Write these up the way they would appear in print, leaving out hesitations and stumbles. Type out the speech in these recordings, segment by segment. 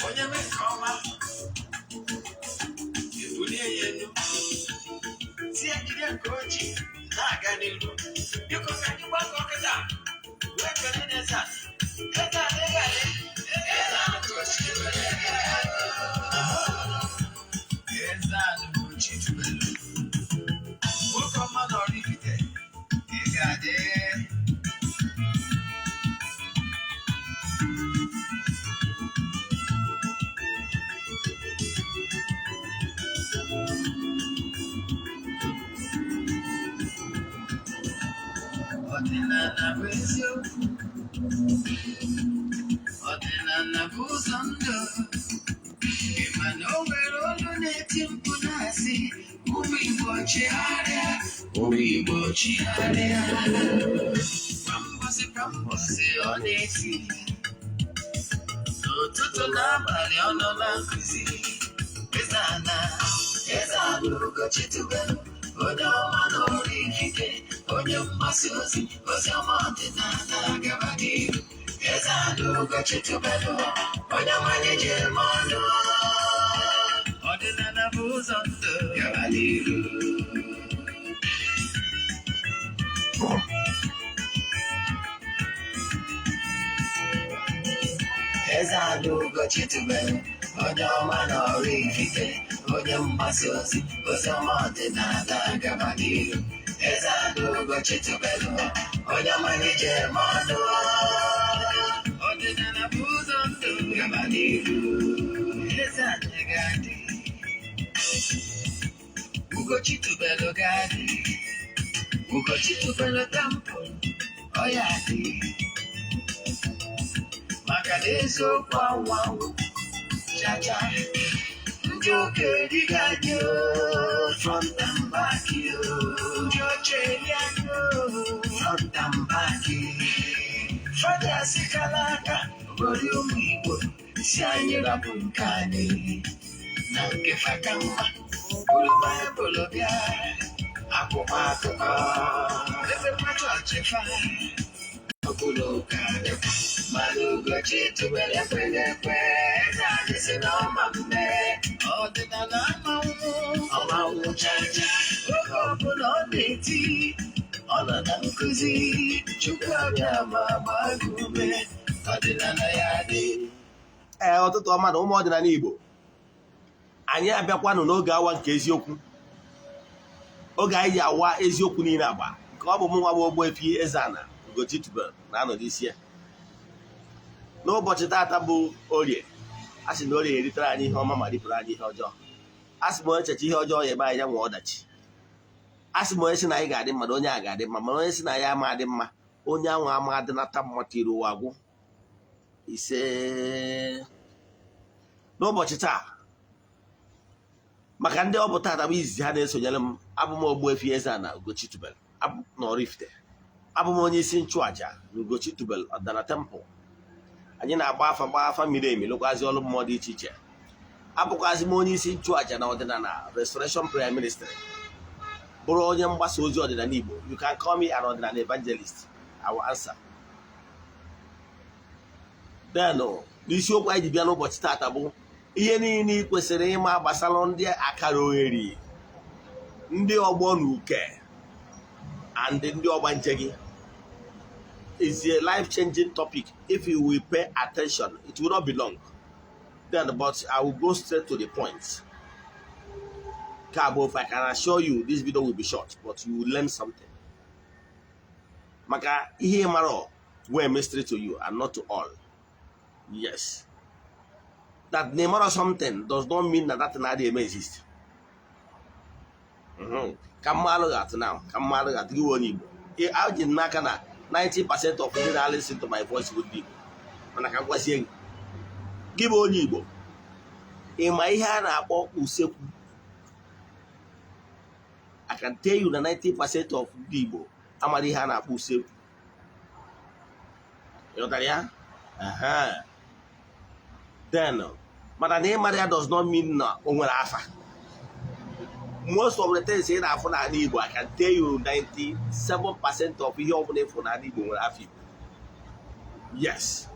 Onye mee nke ọma, ebulie ya elu, si ya jide nke oji na-aga n'iru. Biko, ka anyị gbakọ kịta wee kelee n'eze a. Eze a ego adị, eze a Ugochi tubelu, eze a Ugochi tubelu, nwoke ọma na Oraifite, ị ga-adị. Ọdịnala bụ eziokwu, ọdịnala bụ ụzọ ndụ. Ị ma na o nwere olu na-eti mkpu na-asị, "Ụmụ Igbo, chigharịa, ụmụ Igbo, chigharịa." Kwa mbọsị kwa mbọsị ọ na-eti, n'ụtụtụ n'abalị ọ nọ na nkụzi. Eze ana, eze ana Ugochi tubelu, onye ọma na Oraifite, onye mgbasa ozi ozi ọma ọdịnala, gaba n'iru. Eze ana Ugochi tubelu, onye nwanyị ji eme ọnụ, ọdịnala bụ ụzọ ndụ, gaba n'iru. Eze ana Ugochi tubelu, onye ọma na Oraifite, onye mgbasa ozi ozi ọma ọdịnala, gaba n'iru. Eze ana Ugochi tubelu, onye nwanyị ji eme ọnụ, ọdịnala bụ ụzọ ndụ, gaba n'iru. Eze anyị ga-adị, Ugochi tubelu ga-adị, Ugochi tubelu temple ọ ya dị, maka na eziokwu anwụ anwụ chacha. Ndị ụka erigo anyị o, front and back o. Ndị ọcha eri anyị o, front and back. Fada asịkala aka gori ụmụ Igbo si anyị rapụ nke anyị na nke faka mma, bụrụ Baịbụl bịa, akwụkwọ akụkọ, ebekwa chọọchị fa ọbụla ụka dịkwa. Mana Ugochi tubelu ekweghị ekwe. Eze anyị si na ọma mme, ọdịnala amanwụ ọmanwụ chacha. Oge ọbụla ọ na-eti, ọ nọ na nkụzi. Chukwu abịa ma gbaa gị ume, ọdịnala ya dị. Ee, ụtụtụ ọma na ụmụ ọdịnala Igbo. Anyị abịakwanụ n'oge awa nke eziokwu, oge anyị ji awa eziokwu niile agba, nke ọ bụ mụ nwa bụ Ogbuefi Eze-Ana Ugochi tubelu na-anọ n'isi ya. N'ụbọchị taata bụ Orie. A sị na Orie eritere anyị ihe ọma ma ripụrụ anyị ihe ọjọọ. A sị m, onye checha ihe ọjọọ ya ebe anyị, ya nwee ọdachi. A sị m, onye sị na anyị ga-adị mma na onye a ga-adị mma, mana onye sị na ya ama adị mma, onye ahụ ama adịnata mma tiri ụwa agwụ ise. N'ụbọchị taa, maka ndị ọ bụ taata bụ izizi ha na-esonyere m, abụ m Ogbuefi Eze-Ana Ugochi tubelu abụ na Oraifite. Abụ m onye isi nchụaja na Ugochi tubelu ọdịnala temple. Anyị na-agba afa, gbaa afa miri emi, lụkwazi ọrụ mmụọ dị iche iche. Abụkwazi m onye isi nchụaja na Ọdịnala Restoration Prayer Ministry, bụrụ onye mgbasa ozi ọdịnala Igbo. You can call me an ọdịnala evangelist, I will answer. Then n'isiokwu anyị ji bịa n'ụbọchị taata bụ ihe niile ị kwesịrị ịma gbasara ndị akara ogheri, ndị ọgbọ na uke and ndị ọgbanje gị. Is a life-changing topic if you will pay attention. It will not be long then, but I will go straight to the point. Ka bụ, if I can assure you, this video will be short, but you will learn something, maka ihe ị mara wee mystery to you and not to all. Yes, that na ịmara something does not mean that that thing adịghị eme exist. Ka mmalụ ga-atụ now, ka mmalụ ga-atụ gị, onye Igbo, aji m n'aka na 90% of ndị na-listen to my voice would be Igbo. Mana ka m gwazie gị, gị bụ onye Igbo, ị ma ihe a na-akpọ usekwu? I can tell you na 90% of ndị Igbo amara ihe a na-akpọ usekwu. Ịghọtara ya? Aha. Then mana na ịmara ya does not mean na o nwere afa. Most of the things ị na-afụ n'ala Igbo, I can tell you 97% of ihe ọbụla ịfụ n'ala Igbo nwere afa Igbo. Yes,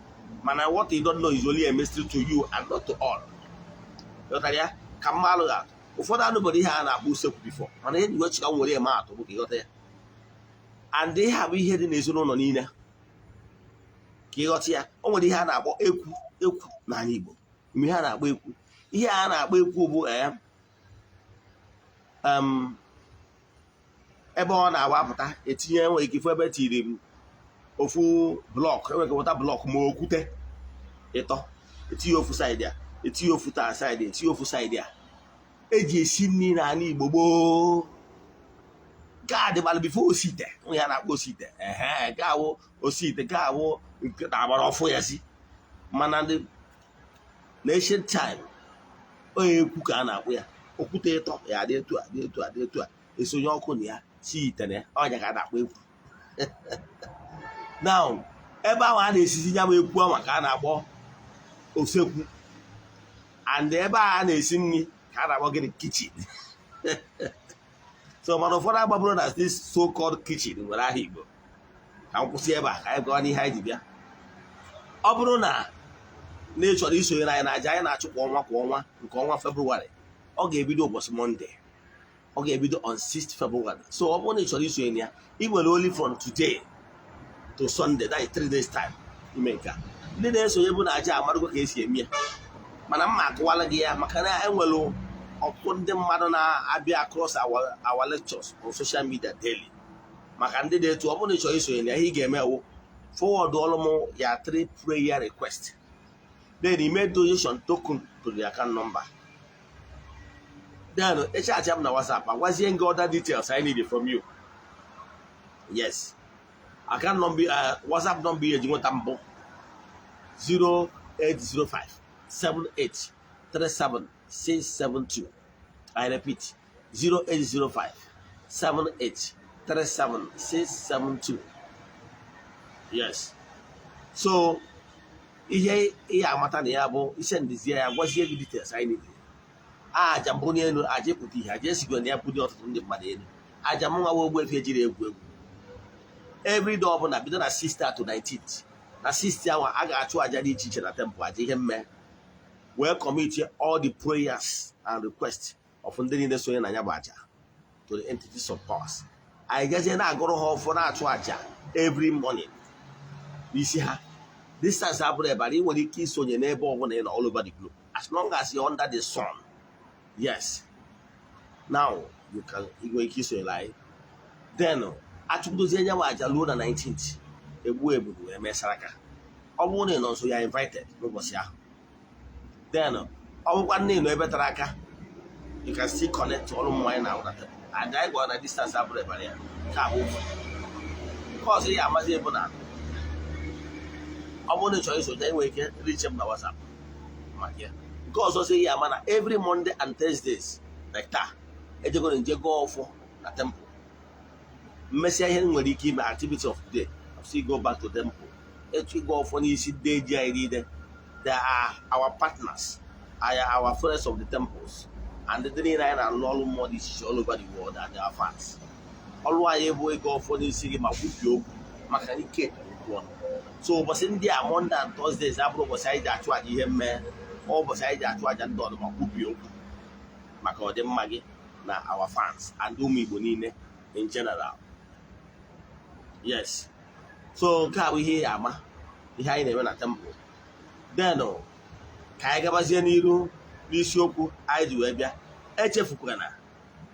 Mana what you don't know is only a mystery to you and not to all. Ghọtara ya? Ka mmalụ ga atụ, ụfọdụ anụbọdụ ihe a na-akpọ usekwu before, mana ihe ji wechika m were eme atụ bụ ka ịghọta ya. And ihe a bụ ihe dị n'ezinụlọ niile, ka ịghọta ya. O nwere ihe a na-akpọ ekwu. Ekwu n'ala Igbo, ime ihe a na-akpọ ekwu, ihe a na-akpọ ekwu bụ ebe ọ na-awapụta etinye, nwere ike ifu ebe tiri m ofu block, enwere ike weta block ma okwute ịtọ, etinye ofu side a, etinye ofu taa side, etinye ofu side a. Eji esi nri n'ala Igbo gboo. Nke a dịgbara before osite ya na-akpọ osite. Ehe, nke awụ osite, nke awụ nke na-agbara ọfụ ya si. Mana ndị na ancient time, onye ekwu ka a na-akpụ ya, okwute ịtọ ya dị etu a, dị etu a, dị etu a, esonye ọkụ na ya, si ite na ya, ọnya ka a na-akpọ ekwu. Now, ebe ahụ a na-esizi ya bụ ekwu ahụ ka a na-akpọ osekwu, and ebe a na-esi nri ka a na-akpọ gịnị? Kitchen. So mana ụfọdụ agbabụrụ na this so called kitchen nwere aha Igbo. Ka m kwụsị ebe a, ka anyị gawa n'ihe anyị ji bịa. Ọ bụrụ na ị chọrọ isonyere anyị na aja anyị na-achụ kwa ọnwa kwa ọnwa, nke ọnwa Febụwarị ọ ga-ebido ụbọchị Monday, ọ ga-ebido on 6th February. So ọ bụrụ na ị chọrọ isonye ya, ị nwere only from today to Sunday, that is 3 days time ime nke a. Ndị na-esonye bụ na aja amarụgo ka esi eme ya, mana mma akụwala gị ya, maka na enwere ọtụtụ ndị mmadụ na-abịa across our lectures on social media daily. Maka ndị dị etu, ọ bụrụ na ị chọrọ isonye na ya, ihe ị ga-eme wụ forward ọlụ m ya three prayer request, then ime donation token to the account number, then echat m na WhatsApp, agwazie gị other details I need from you. Yes, account number, WhatsApp number eji nweta mbụ 0805 78 37 672. I repeat, 0805 78 37 672. Yes, so ihe ihe amata na ya bụ isendizie ya, gwazie gị details anyị need. Aja mbụ n'elu, aja ịpụta ihe, aja esigo na ya bulie ọtụtụ ndị mmadụ elu. Aja m nwa Ogbuefi ejiri egwu egwu everyday ọbụla bido na 6th to 19th. Na 6th ahụ, a ga-achụ aja dị iche iche na temple, aja ihe mme, wee commit all the prayers and requests of ndị niile sonye na ya bụ aja to the entities of powers. Anyị gazie na-agụrụ ha ọfọ, na-achụ aja every morning n'isi ha. Distance abụrụ ebe ị nwere ike isonye n'ebe ọbụla ị nọ all over the globe, as long as you're under the sun. Yes, now you can, ị nwere ike isonyere anyị. Then achụkwudozie nyanwa aja ruo na 19th, egbu egburu wee mee saraka. Ọ bụrụ na ị nọ nso ya, invited n'ụbọchị ahụ. Then ọ bụkwa nne ị nọ ebe tara aka, you can still connect to ọrụ mmụọ anyị na ụra aja anyị gwara na distance abụrụ ebara ya. Nke a bụ ofu. Nke ọzọ ya amazi bụ na ọ bụrụ na ị chọrọ isoje, ị nwere ike reach m na WhatsApp maka ya. Nke ọzọ sị ya ama na every Monday and Thursdays, like taa, ejegoro nje gọọ ọfọ na temple, mmesịa ihe m nwere ike ime, activity of the day, I still go back to temple etu ịgọ ọfọ n'isi ndị eji anyị niile. They are our partners, are our friends of the temples and ndị niile anyị na-alụ ọrụ mmụọ dị iche iche all over the world and their fans. Ọrụ anyị bụ ịgọ ọfọ n'isi gị ma kwupie okwu, maka ike okwu ọnụ. So ụbọchị ndị a, Monday and Thursdays, abụrụ ụbọchị anyị ji achụ aja ihe mmee, ọ ụbọchị anyị ji achụ aja ndị ọdụ ma kwupie okwu maka ọdịmma gị na our fans and ụmụ Igbo niile in general. Yes, so nke a bụ ihe ya ama ihe anyị na-eme na temple. Then ka anyị gabazie n'iru n'isiokwu anyị ji wee bịa. Echefukwana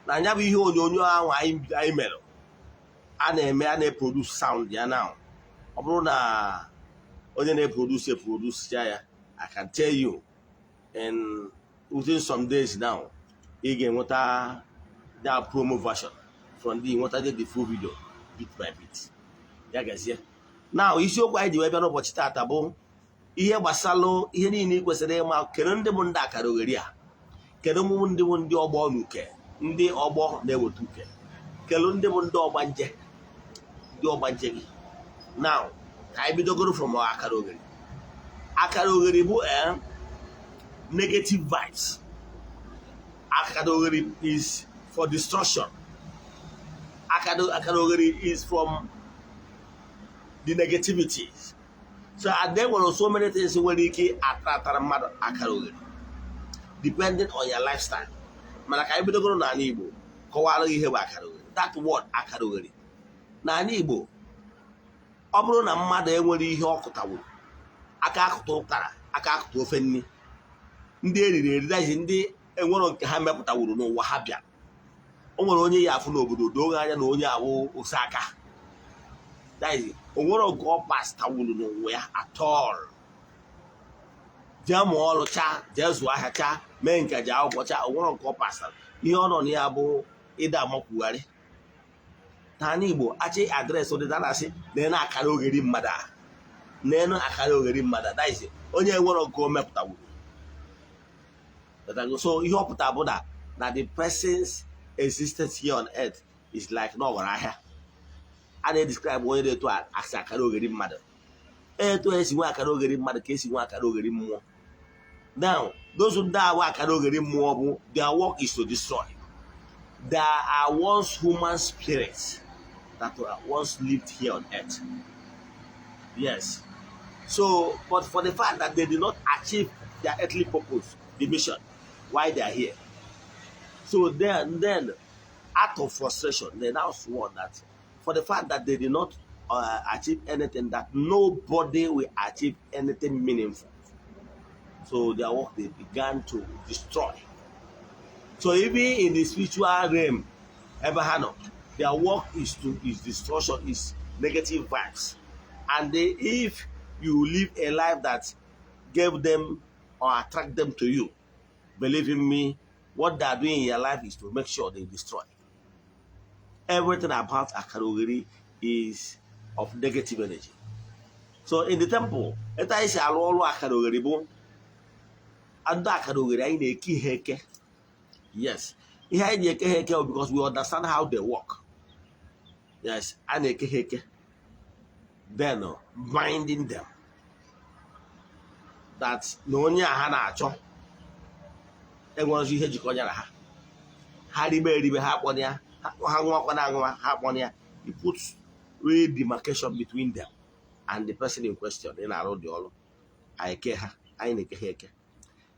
na anya bụ ihe onyonyo ahụ anyị mere, a na-eme, a na-eproduce sound ya now. Ọ bụrụ na onye na-eproduce eproduce ya, I can tell you in within some days now, ị ga-enweta that promo version from the nweta the full video bit by bit. Ya gazie. Now, isiokwu anyị ji wee bịa n'ụbọchị taata bụ ihe gbasalụ ihe niile ị kwesịrị ịma. Kedu ndị bụ ndị akara ogheri a? Kedu mụ ndị bụ ndị ọgbọ n'uke, ndị ọgbọ na-eweta uke? Kedu ndị bụ ndị ọgbanje, ndị ọgbanje gị? Now, ka anyị bidogoro from akara ogheri. Akara ogheri bụ negative vibes. Akara ogheri is for destruction. Akara ogheri is from the negativities. So and there nwere so many things nwere ike atara mmadụ akara oghere, depending on your lifestyle. Mana ka anyị bidogoro n'ala Igbo kọwara gị ihe bụ akara oghere. That word akara oghere n'ala Igbo, ọ bụrụ na mmadụ enwere ihe ọ kụtawuru aka, akụta ụtara aka, akụta ofe nri, ndị eriri eri daji, ndị enwero nke ha mepụtawuru n'ụwa ha bịara. O nwere onye ya afụ n'obodo doo anya na onye awụ ose aka daji, o nwere nke ọ pastawuru n'ụwa ya at all. Jee mụọ ọrụ chaa, jee zụọ ahịa chaa, mee nke ji akwụkwọ chaa, o nwere nke ọ pastara. Ihe ọ nọ na ya bụ ịda amakwugharị. N'ala Igbo, achị address ụdịda na-asị na akara ogheri mmadụ a, n'elu akara ogheri mmadụ a, that is onye nwere nke o mepụtawuru. So ihe ọ pụtara bụ na the person's existence here on earth is like na ọ gwara ahịa. A na-edescribe onye na-eto asị akara ogheri mmadụ. Etu esi nwe akara ogheri mmadụ ka esi nwe akara ogheri mmụọ. Now, those ndị ahụ akara ogheri mmụọ bụ, their work is to destroy. There are once human spirits that were once lived here on earth, yes. So, but for the fact that they did not achieve their earthly purpose, the mission why they are here, so then out of frustration, they now swore that for the fact that they did not achieve anything, that nobody will achieve anything meaningful. So their work, they began to destroy. So even in the spiritual realm ebe ha nọ, their work is destruction, is negative vibes. And if you live a life that gave them or attract them to you, believe in me, what they are doing in your life is to make sure they destroy everything. About akara is of negative energy. So in the temple, etu anyị si arụ ọrụ akara oghere bụ ndị akara oghere, anyị na-eke ihe eke. Yes, ihe anyị ji eke ha eke bụ because we understand how they work. Yes, a na-eke ha eke, then binding them that na onye a ha na-achọ enwerezi ihe jikọ nyara ha. Ha ribe eribe, ha akpọna ya. Ha ṅụọkwana aṅụma, ha akpọna ya. You put real demarcation between them and the person in question ị na-arụ dị ọrụ. Anyị ke ha, anyị na-eke ha eke.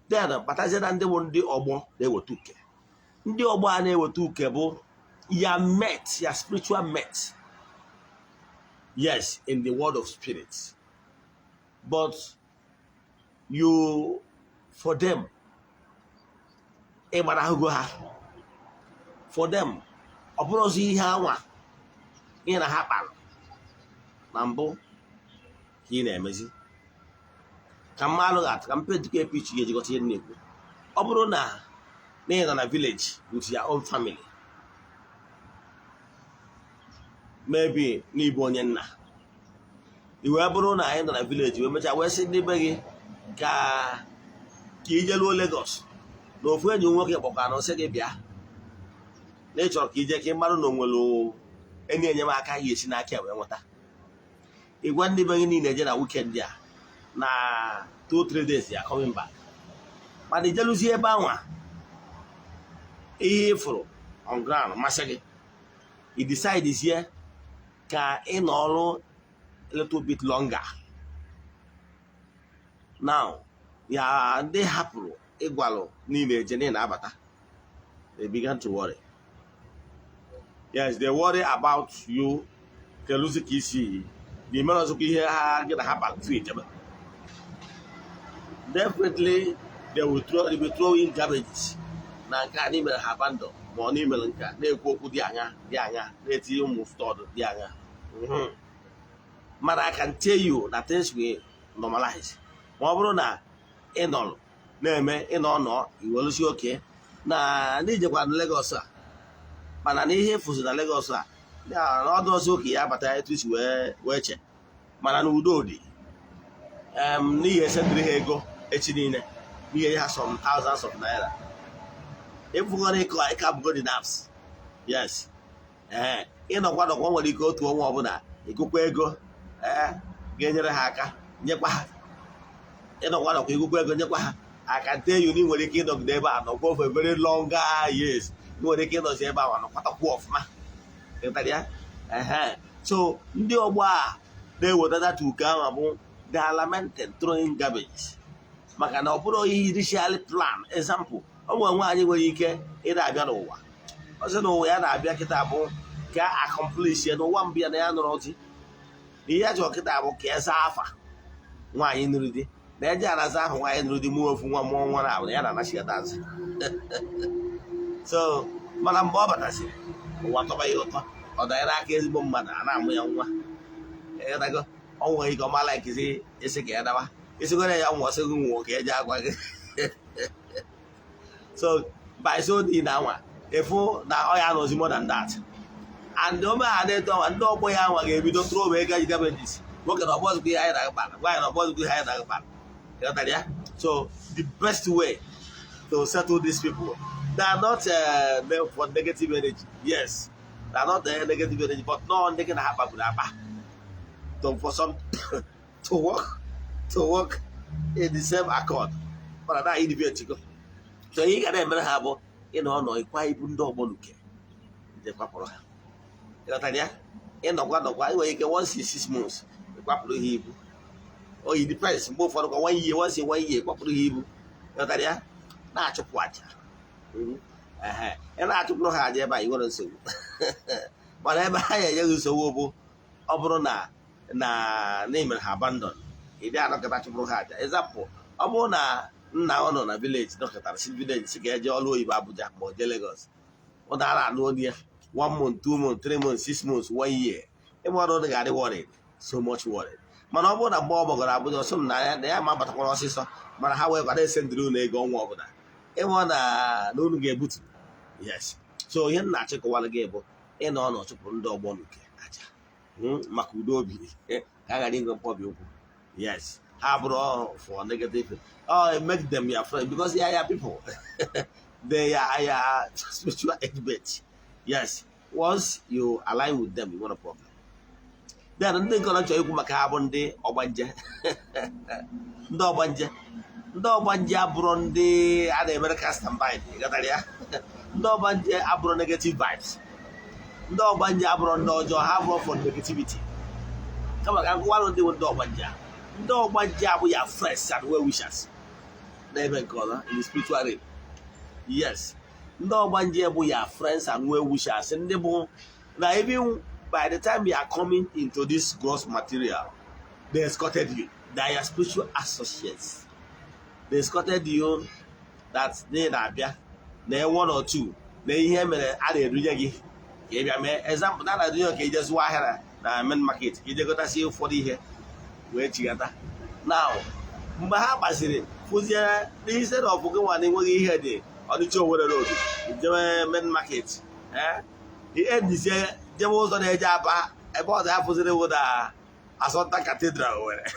Then batazie na ndị bụ ndị ọgbọ na-eweta uke. Ndị ọgbọ a na-eweta uke bụ ya mate, ya spiritual mate, yes, in the world of spirits. But you, for them, ịgbara ahụgo ha. For them, ọ bụrụzi ihe anwa ihe na ha kpara na mbụ ka ị na-emezi. Ka mmalụ ga ka mpetuka epichi ga-ejikọta ihe na-ekwu. Ọ bụrụ na ị nọ na village with your own family, maybe n'ịbụ onye nna, i wee bụrụ na anyị nọ na village, wee mechaa wee sị ndị be gị ka ije luo Lagos, na ofu enyi nwoke kpọkwa na ọsị gị bịa, na ị chọrọ ka ije ka ị marụ na o nwere enyi enyemaka ya esi n'aka ya wee nweta. Ịgwa ndị be gị niile eje na weekend a, na 2-3 days ya coming back. Mana ijeluzie ebe anwa, ihe ị fụrụ on ground masị gị, i decide zie ka ị nọrọ a little bit longer. Now, ya ndị hapụrụ ịgwalụ niile eje niile na-abata, they began to worry. Yes, they worry about you. Keluzi ka isi na imere ọzọkwa ihe ha gị na ha kpara tupu ijebe. Definitely they will be throwing garbage na nke a n'imere ha abandon, ma ọ n'imere nke a, na-ekwu okwu dị anya dị anya, na-etinye ụmụ stud dị anya. Mana I can tell you that things will normalize ma ọ bụrụ na ị nọrọ na-eme ịnọ nọ iwelusi oke na n'ijekwa na Lagos a. Mana na ihe efuzi na Lagos a na ọdụ ọzọ oke ya abata etu isi wee che. Mana na udo dị n'ihi esendịrị ha ego echi niile, n'ihi ha some thousands of naira ịfụgoro ịkọ ịka bụgo the nerves. Yes, ee, ịnọkwa nọkwa nwere ike otu ọnwa ọbụla ịgụkwa ego ee ga-enyere ha aka nyekwa ha. Ịnọkwa nọkwa ịgụkwa ego nyekwa ha aka. Nte yu na ị nwere ike ịnọgide ebe a nọkwa for very longer years. Ị nwere ike ịnọzi ebe a nọkwatakwu ọfụma. Ịghọtara ya? Ehe. So ndị ọgbọ a na-eweta data uke ahụ bụ They are lamenting, throwing garbage, maka na ọ bụrụ ihe initially plan. Example, ọ nwere nwaanyị nwere ike ịda abịa n'ụwa, ọ sị na ụwa ya na-abịa kịta bụ ka accomplish ya n'ụwa mbụ ya na ya nụrụ di, na ihe ya chọrọ kịta bụ ka eza afa nwaanyị nụrụ di, na eje anaza ahụ nwaanyị nụrụ di, mụọ ofu nwa, mụọ nwa na abụ na ya na-anachighata azụ. So mana mgbe ọ batasịrị ụwa, tọba ya ụtọ, ọ danyere aka ezigbo mmadụ, a na-amụ ya nwa. Ịghọtago? Ọ nwere ike ọma laikizi isi ka ya dawa isigoro ya nwụọ, sị gị nwụọ ka eji agwa gị. So by so dị na nwa efu na ọ ya nọzi more than that, and ome ha na-eto nwa, ndị ọgbọ ya nwa ga-ebido tụrụ ome ego garbages. Nwoke na ọgbọzụkwa ihe anyị na-agba, nwaanyị na ọgbọzụkwa ihe anyị na-agba. Ịghọtara ya? So the best way to settle these people, they are not meant for negative energy. Yes, they are not negative energy, but no, ndị gị na ha kpagburu akpa to for some to work in the same accord, mana na anyị go. So ihe ị ga na-emere ha bụ ịnọ ọnọ ịkwa ibu ndị ọgbọ nuke ndị kwapụrụ ha. Ịghọtara ya? Ịnọkwa nọkwa, ị nwere ike once in 6 months ịkwapụrụ ha ibu. Oyi depends, mgbe ụfọdụ kwa one year, once in one year ịkwapụrụ ha ibu. Ịghọtara ya? Na-achụpụ aja. Ehe, ị na-achụpụrụ ha aja ebe a, ị nwere nsogbu, mana ebe ha ga-enye gị nsogbu bụ ọ bụrụ na imere ha abandon, ị dị anọkọta chụpụrụ ha aja. Example, ọ bụrụ na nna ọ nọ na village nọkọtara si village si ka eje ọrụ oyibo Abuja ma ọ jee Lagos, ọ dara anụ onye ya one month, 2 months, 3 months, 6 months, one year, ịma ọrụ dị ga-adị worried, so much worried. Mana ọ bụrụ na mgbe ọ gbagoro Abuja, ọsọ m na ya ma batakwara ọsịsọ, mana ha wee kwado esendịrị unu ego ọnwa ọbụla, ịma na unu ga-ebutu. Yes, so ihe m na-achịkọwara gị bụ ịnọ ọnọ chụpụrụ ndị ọgbọ nke aja maka udo obi, ka a ghara inwe mkpọbi ụkwụ. Yes, ha bụrụ for negative. Oh, make them your friend, because they are your people, they are your spiritual age. Yes, once you align with them, you want a problem. Then ndị nke ọzọ chọrọ ikwu maka ha bụ ndị ọgbanje. Ndị ọgbanje, ndị ọgbanje abụrụ ndị a na-emere cast and bind. Ghọtara ya? Ndị ọgbanje abụrụ negative vibes, ndị ọgbanje abụrụ ndị ọjọọ, ha abụrụ for negativity. Kama ka nkụwarụ ndị bụ ndị ọgbanje a. Ndị ọgbanje abụ ya friends and well wishers n'ebe nke ọzọ in the spiritual realm. Yes, ndị ọgbanje bụ ya friends and well wishers, ndị bụ na even by the time you are coming into this gross material, they escorted you. They are your spiritual associates. They escorted you that they na-abịa na one or two na ihe mere a na-erunye gị ka ị bịa mee. Example, na na-erunye ka ije zụọ ahịa na main market, ka ije gotasị ụfọdụ ihe wee chigata. Now mgbe ha gbaziri fụzie, instead of gị nwa na-enweghị ihe dị Ọnịcha Owerri road jebe main market, ihe ndizie jebe ụzọ na-eje Aba, ebe ọ ga-afụziri bụ na Asọnta Cathedral Owerri,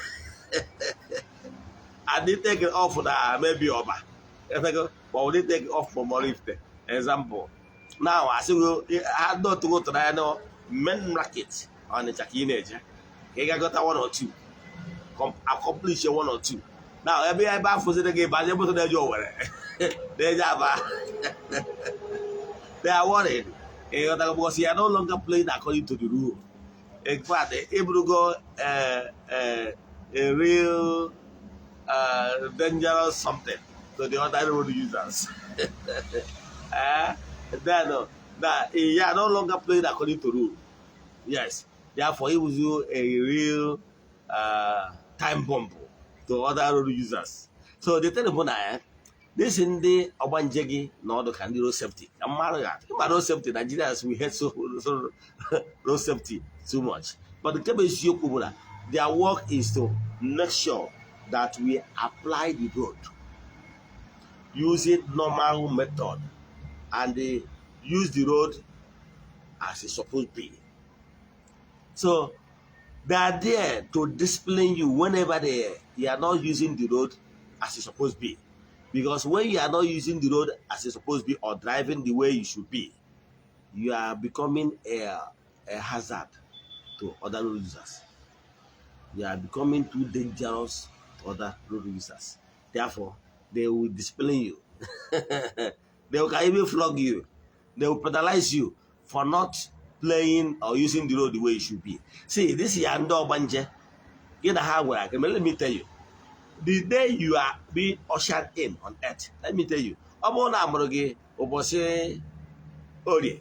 and they take it off na maybe Ọba, ma ọ bụ take off from Oraifite, example. Now asịghị ha dọtụgo tụrụ ya na main market Ọnịcha ka ị na-eje ka ị ga-gota one or two, accomplish one or two. Now ebe afụziri gị banye moto na-eje Owerri, na-eje Aba, they are worried. Ịghọtago? Because you are no longer playing according to the rule. In fact, ịbụrụgo a real dangerous something to the other road users. Then that you are no longer playing according to rule. Yes, therefore it was you a real time bomb to other road users. So the thing bụ na ya this ndị ọgbanje gị na ọdụ ka ndị road safety ka mmadụ ga ịma road safety. Nigerians, we hate so road safety too much, but nke bụ eziokwu bụ na their work is to make sure that we apply the road using normal method and they use the road as it's supposed to be. So they are there to discipline you whenever they are not using the road as it's supposed to be. Because when you are not using the road as it's supposed to be or driving the way you should be, you are becoming a hazard to other road users. You are becoming too dangerous to other road users. Therefore, they will discipline you. They will even flog you. They will penalize you for not playing or using the road the way it should be. See, this is ndị ọgbanje. Gị na ha nwere agreement. Let me tell you, the day you are being ushered in on earth, let me tell you, ọ bụrụ na amụrụ gị ụbọchị Orie,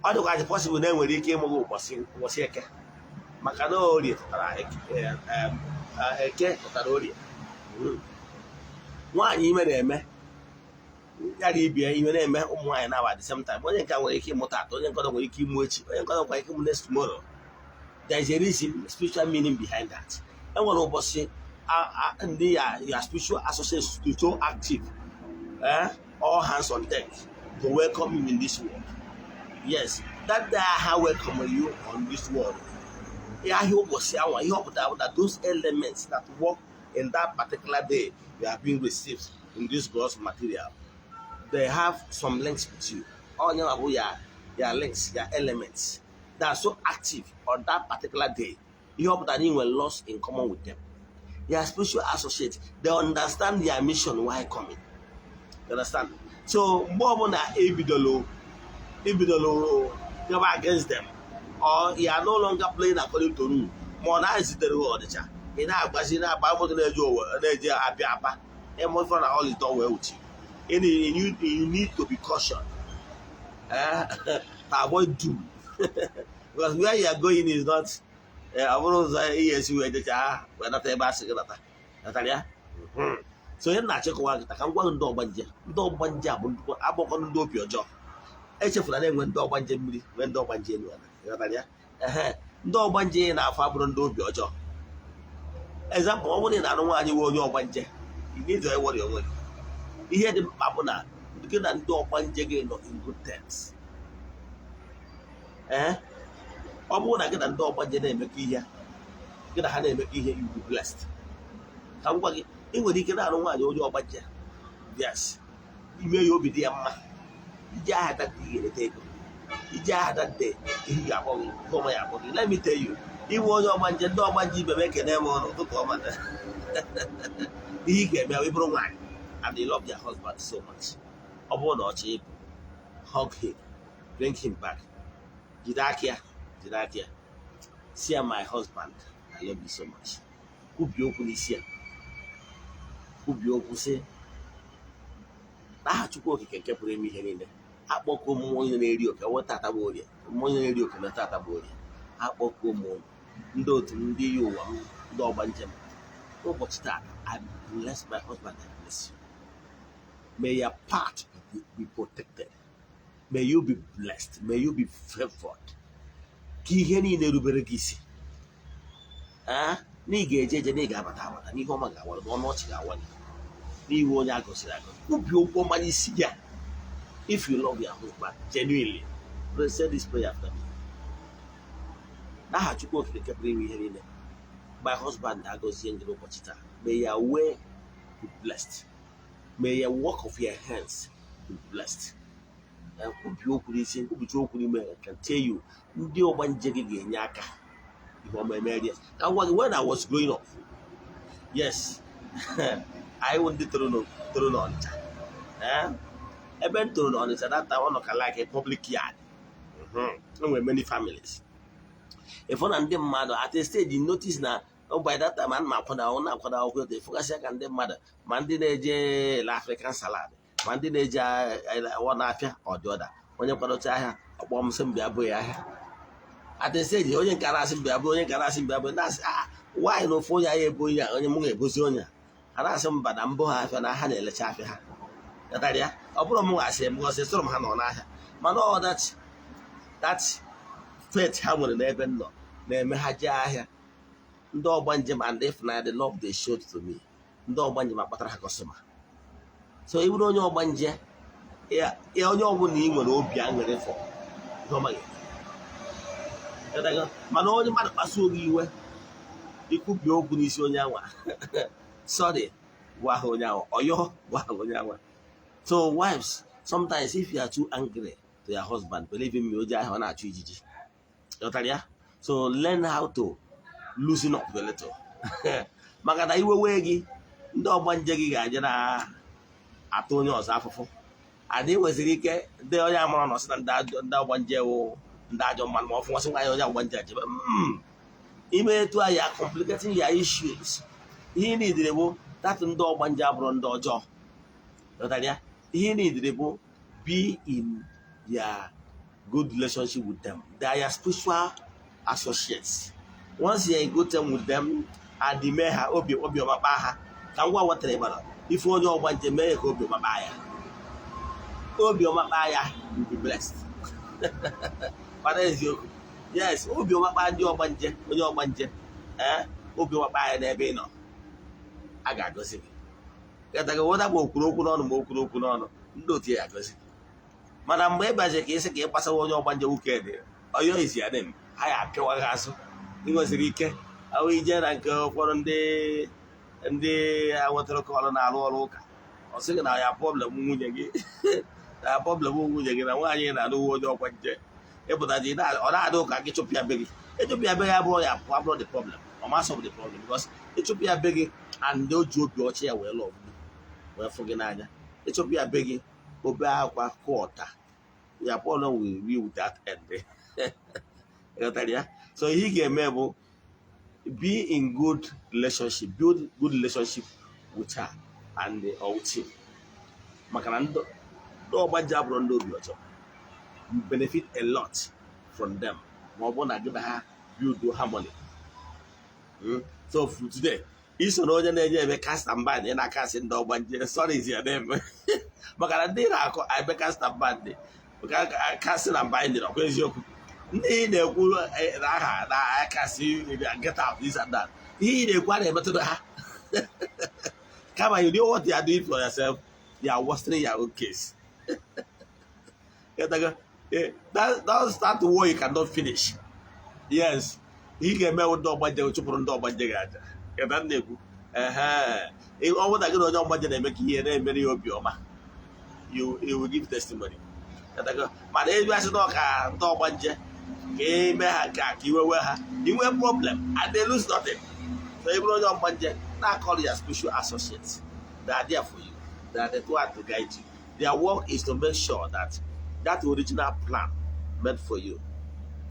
ọ dịkwa possible na enwere ike ịmụ gị ụbọchị Eke, maka na Orie pụtara Eke, Eke pụtara Orie. Nwaanyị ime na-eme yara ibie ime na-eme ụmụ nwaanyị na at the same time. Onye nke a nwere ike ịmụta atọ, onye nke ọzọ nwere ike ịmụ echi, onye nke ọzọ nwere ike ịmụ next tomorrow. There is a reason, spiritual meaning behind that. Enwere ụbọchị ndị ya spiritual associates to so active, all hands on deck to welcome you in this world. Yes, that day ha welcome you on this world, ahịa ụbọchị anwa, ihe ọ pụtara bụ that those elements that work in that particular day you are being received in this gross material, they have some links with you. Onye nwa bụ ya links, ya elements that are so active on that particular day. Ihe ọ pụtara na ị nwere lots in common with them. Your spiritual associates, they understand their mission while coming. You understand? So mgbe ọbụla ebidolo gaba against them or you are no longer playing according to rule, ma ọ na-ezitere gị ọdịcha, ị na-agbazi na-agba moto na-eje owe na-eje abịa aba ịmụfọ na all is done well with you. You need to be cautious to avoid doom, because where you are going is not ọ bụrụ ụzọ ihe esi wee jecha wee nata ebe a sị gị nata natara ya. So onye na-achịkọwa gị ka m gwa gị, ndị ọgbanje, ndị ọgbanje a bụ agbakọ ndị obi ọjọọ. Echefuna na-enwe ndị ọgbanje mmiri, nwee ndị ọgbanje elu ala. Ịghọtara ya? Ehe, ndị ọgbanje na-afọ abụrụ ndị obi ọjọọ. Example, ọ bụrụ na ị na-anụ nwaanyị nwe onye ọgbanje, ị need to worry onwe gị. Ihe dị mkpa bụ na gị na ndị ọgbanje gị nọ in good terms. Ee, ọ bụrụ na gị na ndị ọgbanje na-emekọ ihe, gị na ha na-emekọ ihe, you be blessed. Ka m gwa gị, ị nwere ike na-anụ nwaanyị onye ọgbanje. Yes, ime ya obi dị ya mma, ije ahịa dada ị ga-erete ego, ije ahịa dada ihe ga-akpọ gị ihe ọma ya akpọ gị. Let me tell you, ịbụ onye ọgbanje, ndị ọgbanje ibe m, ekene m ụnụ, ụtụtụ ọma. Ihe ị ga-eme, ị bụrụ nwaanyị and you love your husband so much, ọ bụrụ na ọ chọọ ịpụ, hug him, bring him back, jide aka ya, jide aka ya, si ya, "My husband, I love you so much." Kwubie okwu n'isi ya, kwubie okwu sị, "N'aha Chukwu Okike nke pụrụ ime ihe niile, akpọkuo m onye na-eri oke weta tata bụ Orie, mmụọ onye na-eri oke na tata bụ Orie, akpọkuo m ndị otu m, ndị iyi ụwa m, ndị ọgbanje m, n'ụbọchị taa, I bless my husband, I bless you. May your path be protected. May you be blessed. May you be favored. Ka ihe niile rubere gị isi. Na ị ga-eje eje, na ị ga-abata abata, n'ihe ọma ga-awa gị, ọnụ ọchị ga-awa gị, n'iwu onye a gọziri agọzi." Kwubie okwu ọma n'isi ya. If you love your husband genuinely, pray, say this prayer after me. N'aha Chukwu Okike nke pụrụ ime ihe niile, my husband, agọzie gị n'ụbọchị taa. May your way be blessed. May your work of your hands be blessed. Kwubie okwu n'isi, kwubicha okwu n'ime. I can tell you, ndị ọgbanje gị ga-enye aka ihe ọma emerie. Ka m gwa gị, when I was growing up, yes, anyị wụ ndị toro n'Ọnịcha. Ebe m toro n'Ọnịcha that time, ọ nọ ka like a public yard. E nwere many families. Ịfụ na ndị mmadụ at a stage you notice na by that time ana m akwado ahụ na-akwado akwụkwọ eto, ịfụgasị ka ndị mmadụ, ma ndị na-eje ele African salad, ma ndị na-eje ọ na-afịa ọdị ọda, onye kwadocha ahịa ọkpọ m sị m bịa bụ ya ahịa. At a stage, onye nke na-asị m bịa bụ, onye nke na-asị m bịa bụ, na-asị, "Ah, nwaanyị na ofu onye ahịa ebo onye a, onye mụ ga-ebozi onye a." A na-asị m mba, na mbụ ha afịa na ha na-elecha afịa ha. Ghọtara ya? Ọ bụrụ m nwa asị m gosi sịrị m ha nọ n'ahịa, mana ọ that faith ha nwere n'ebe m nọ na-eme ha jee ahịa. Ndị ọgbanje m and if na the love they showed to me, ndị ọgbanje m akpatara ha customer. So ị bụrụ onye ọgbanje ya, onye ọbụla ị nwere obi aṅụrị fọ ihe ọma ga-eme. Ghọtago? Mana onye mmadụ kpasuo gị iwe, ikwubi okwu n'isi onye anwa, sorry, gwa ha onye ahụ ọyọ, gwa ha onye anwa. So wives, sometimes if you are too angry to your husband, believe in me, oje ahụ ọ na-achụ ijiji. Ghọtara ya? So learn how to loosen up a little, maka na iwe wee gị, ndị ọgbanje gị ga-aje na atụ onye ọzọ afụfụ. Adị nweziri ike ndị onye amara nọ sị na ndị ọgbanje wụ ndị ajọ mmadụ, ma ọ fụnwasị nwaanyị onye ọgbanje ejebe. Ime etu a, ya complicating your issues. Ihe ị nidiri bụ that ndị ọgbanje abụrụ ndị ọjọọ. Ghọtara ya? Ihe ị nidiri bụ be in their good relationship with them. They are your spiritual associates. Once you are in good term with them and mee ha obi obiọma kpaa ha, ka ngwa wetara ịgbara ife onye ọgbanje mee ya ka obiọma kpaa ya, obiọma kpaa ya, you be blessed. Mana eziokwu, yes, obiọma kpaa ndị ọgbanje, onye ọgbanje, ee, obiọma kpaa ya n'ebe ị nọ, a ga-agọzi gị. Ketaga weda ma okwuru okwu n'ọnụ, ma okwuru okwu n'ọnụ, ndị otu ya agọzi gị. Mana mgbe ị bịazi ka ịsị ka ị gbasawa onye ọgbanje weekend onye isi ya dem, ha ya apịawa gị azụ. Ị nwesịrị ike ahụ ije na nke ụfọdụ ndị a nwetara call na-arụ ọrụ ụka, ọ sị gị na ya problem nwunye gị, na ya problem nwunye gị na nwaanyị na-alụ onye ọgbanje. Ịpụtaji ọ na-adị ụka gị chụpụ ya be gị. Ịchụpụ ya be gị abụrụ ya abụrụ the problem. Ọ ma solve the problem, because ịchụpụ ya be gị and o ji obi ọcha ya wee lụọ gị, wee fụ gị n'anya, ịchụpụ ya be gị, obe akwa kụọta ya, problem will be without end. Ịghọtara ya? So ihe ị ga-eme bụ be in good relationship, build good relationship with her and the, or with him, maka na ndị ọgbanje abụrụ ndị obi ọjọọ. You benefit a lot from them ma ọ bụrụ na gị na ha build harmony. So for today, iso na onye na-enye eme cast and bind, ị na-akasị ndị ọgbanje, sorry is your name, maka na ndị na-akọ eme cast and bind, casting and binding, ọkwa eziokwu, ndị ị na-ekwu na aha na akasị get out, this and that, ihe ị na-ekwu a na-emetụta ha. Kama you know what you are doing for yourself, you are worsening your own case. That start war you cannot finish. Yes, ị ga-eme ndị ọgbanje, chụpụrụ ndị ọgbanje gị aja. Keta m na-ekwu, ehe, ọ bụrụ na gị na onye ọgbanje na-eme ka ihe na-emere ya obiọma, you will give testimony. Mana ebe asị na ọka ndị ọgbanje ka eme ha nke a ka iwe wee ha, inwe problem and they lose nothing. So ị bụrụ onye ọgbanje, na-akọrọ ya spiritual associates. They are there for you. They are the one to guide you. Their work is to make sure that that original plan meant for you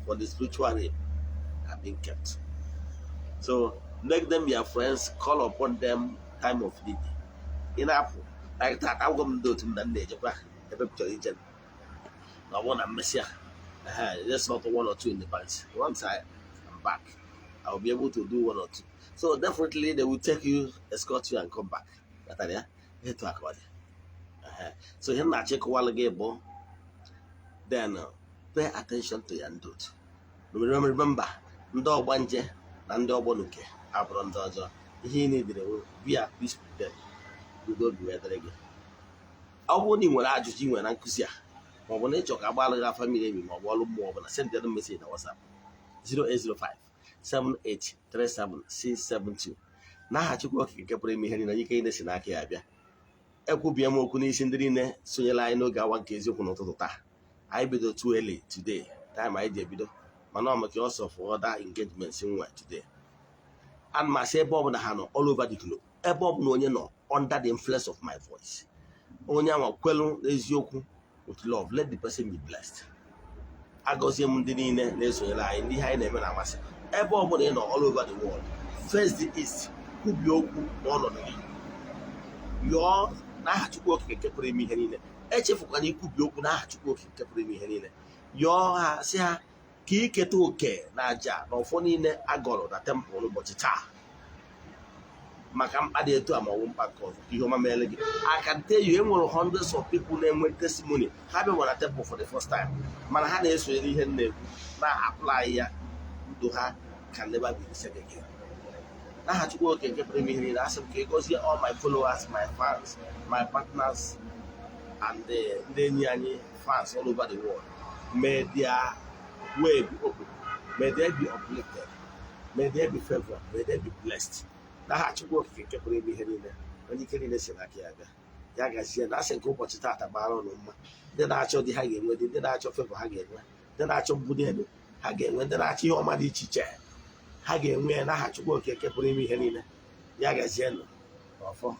for the spiritual realm have been kept. So make them your friends, call upon them time of need. Ị na-apụ like that, agwa m ndị otu m na m na-ejekwa ebe m chọrọ ije, na ọ bụrụ na mmesịa, just not one or two in the banks. Once I am back, I will be able to do one or two. So definitely they will take you, escort you and come back. Ghọtara ya? Etu aka ọ dị. So ihe m na-achọ ịkọwalụ gị bụ then pay attention to ya ndị otu. Remember, ndị ọgbanje na ndị ọgbọnuke abụrụ ndị ọjọọ. Ihe ị na-edere bụ be at peace with them. Udo obi wee dịrị gị. Ọ bụrụ na ị nwere ajụjụ ị nwere na nkụzi a, ma ọ bụ na ịchọ ka agbalụ gị afa miri emi, ma ọ bụ ọrụ mmụọ ọbụla, send them message na WhatsApp 0805 7837672. N'aha Chukwu Okike nke pụrụ ime ihe niile, ike niile si n'aka ya abịa, ekwubie m okwu n'isi ndị niile sonyere anyị n'oge awa nke eziokwu n'ụtụtụ taa. Anyị bido too early today, time anyị ji ebido, mana ọ maka ọsọ for other engagements nwe today. Ana m asị, ebe ọbụla ha nọ all over the globe, ebe ọbụla onye nọ under the influence of my voice, onye anwa kwelu n'eziokwu with love, let the person be blessed. Agọzie m ndị niile na-esonyere anyị, ndị ihe anyị na-eme na-amasị. Ebe ọbụla ị nọ all over the world, face the east, kwubie okwu n'ọnọdụ gị, yọọ n'aha Chukwu Okike nke pụrụ ime ihe niile. Echefukwana ikwubi okwu n'aha Chukwu Okike nke pụrụ ime ihe niile. Yọọ ha, sị ha ka iketa oke na aja na ọfọ niile agọrọ na temple n'ụbọchị taa maka mkpa dị etu a ma ọ bụ mkpa nke ọzọ, ka ihe ọma meere gị. I can tell you, enwere hundreds of people na-enwe testimony. Ha bịa na temple for the first time, mana ha na-esonyere ihe m na-ekwu, na-apply ya, ndụ ha can never be the same again. N'aha Chukwu Okike nke pụrụ ime ihe niile, asị m ka ị gọzie all my followers, my fans, my partners and ndị enyi anyị, fans all over the world. May their way be open, may they be uplifted, may they be favored, may they be blessed. N'aha Chukwu Okike nke pụrụ ime ihe niile, onye ike niile si n'aka ya bịa, ya gazie. Na asị nke ụbọchị taata gbara ụnụ mma. Ndị na-achọ di, ha ga-enwe di. Ndị na-achọ favor, ha ga-enwe. Ndị na-achọ mbuli elu, ha ga-enwe. Ndị na-achọ ihe ọma dị iche iche, ha ga-enwe ya n'aha Chukwu Okike nke pụrụ ime ihe niile. Ya gazienụ. Ọfọ.